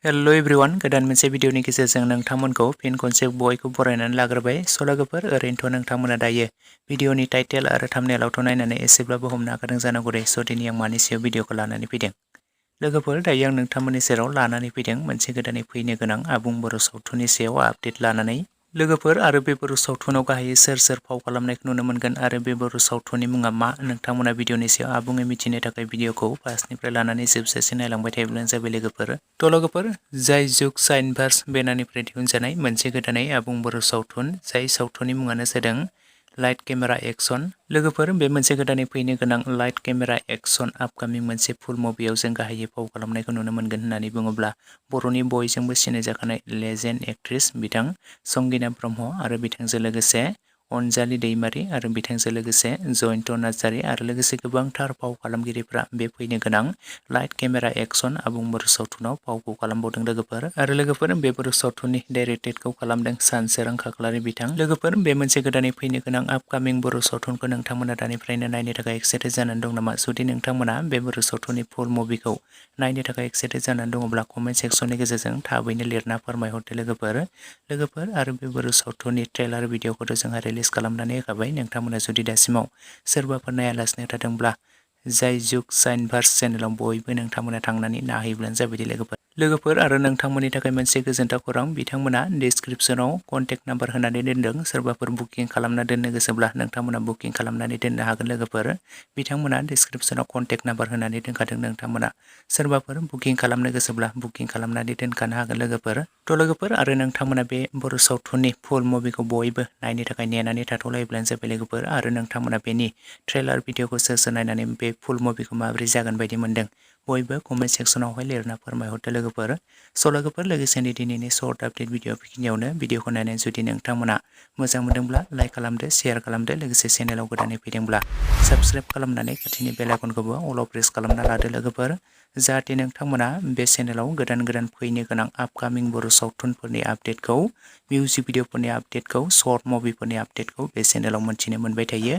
hello everyone गोदान मोनसे भिडिअनि गेजेरजों नोंथांमोनखौ फिन खनसे बयखौ बरायनानै लाग्रोबाय लोगोफोर ओरैनोथ' नोंथांमोना दायो भिडिअनि टाइटेल आरो थाम्बनेलावथ' नायनानै एसेब्लाबो हमनो हाखादों जानांगौ दे दिनै आं मानि सायाव भिडिअखौ लानानै फैदों लोगोफोर दायो आं नोंथांमोननि सेराव लानानै फैदों मोनसे गोदानै फैनो गोनां आबुं बर' सावथुननि सायाव आपडेट लानानै लोगोफोर आरो बे बर' सावथुनाव गाहायै सोर फाव खालामनायखौ नुनो मोनगोन आरो बे बर' सावथुननि मुङा मा नोंथांमोना भिडिअनि सायाव आबुङै मिथिनो थाखाय भिडिअखौ फार्स्टनिफ्राय लानानै जोबजासिम नायलांबाय थायोब्लानो जाबाय लोगोफोर जाय जुग साइनभार्स बेनारनिफ्राय दिहुनजानाय मोनसे गोदानै आबुं बर' सावथुन जाय सावथुननि मुङानो जादों लाइट केमेरा एक्शन लोगोफोर बे मोनसे गोदानै फैनो गोनां लाइट केमेरा एक्शन आपकामिं मोनसे फुल मुभियाव जों गाहायै फाव खालामनायखौ नुनो मोनगोन होननानै बुङोब्ला बर'नि बयजोंबो सिनायजाखानाय लेजेन्ड एक्ट्रेस बिथां संगिना ब्रह्म आरो बिथांजों लोगोसे अनजालि दैमारि आरो बिथांजों लोगोसे जयन्त नार्जारि आरो लोगोसे गोबांथार फाव खालामगिरिफ्रा बे फैनो गोनां लाइट केमेरा एक्शन आबुं बर' सावथुनाव फावखौ खालामबावदों लोगोफोर बे बर' सावथुननि डाइरेक्टेडखौ खालामदों सानसोरां खाख्लारि बिथां लोगोफोर बे मोनसे गोदानै फैनो गोनां आपकामिं बर' सावथुनखौ नोंथांमोना दानिफ्रायनो नायनो थाखाय एक्साइटेड जानानै दं नामा जुदि नोंथांमोना बे बर' सावथुननि फुल मुभिखौ नायनो थाखाय एक्साइटेड जानानै दङब्ला कमेन्ट सेक्सननि गेजेरजों थाबैनो लिरना फोरमायहरदो लोगोफोर आरो बे बर' सावथुननि ट्रेलार भिडिअखौथ' जोंहा रिलिज खालामनानै होखाबाय नोंथांमोना जुदि दासिमाव सोरबाफोर नायालासिनो थादोंब्ला जाय जुग साइनभार्स चेनेलाव बयबो नोंथांमोना थांनानै नायहैब्लानो जाबाय लोगोफोर आरो नोंथांमोननि थाखाय मोनसे गोजोनथाव खौरां बिथांमोना डिसक्रिप्शनाव कन्टेक्ट नाम्बार होनानै दोनदों सोरबाफोर बुकिं खालामना दोननो गोसोब्ला नोंथांमोना बुकिं खालामनानै दोननो हागोन लोगोफोर बिथांमोना डिसक्रिप्शनाव कन्टेक्ट नाम्बार होनानै दोनखादों नोंथांमोना सोरबाफोर बुकिं खालामनो गोसोब्ला बुकिं खालामनानै दोनखानो हागोन लोगोफोर आरो नोंथांमोना बे बर' सावथुननि फुल मुभिखौ बयबो नायनो थाखाय नेनानै थाथ'लायोब्लानो जाबाय लोगोफोर आरो नोंथांमोना बेनि ट्रेलार भिडिअखौ सोर नायनानै बे फुल मुभिखौ माबोरै जागोन बायदि मोनदों बयबो कमेन्ट सेक्सनावहाय लिरना फोरमायहरदो लोगोफोर लोगोसेनो दिनैनि सर्ट आपडेट भिडिअ बेखिनियावनो भिडिअखौ नायनानै जुदि नोंथांमोना मोजां मोनदोंब्ला लाइक खालामदो शेयार खालामदो लोगोसे चेनेलाव गोदानै फैदोंब्ला साबस्क्राइब खालामनानै खाथिनि बेल आइकनखौबो अल प्रेस खालामना लादो लोगोफोर जाहाथे नोंथांमोना बे चेनेलाव गोदान फैनो गोनां आपकामिं बर' सावथुनफोरनि आपडेटखौ मिउजिक भिडिअफोरनि आपडेटखौ सर्ट मुभिफोरनि आपडेटखौ बे चेनेलाव मोनथिनो मोनबाय थायो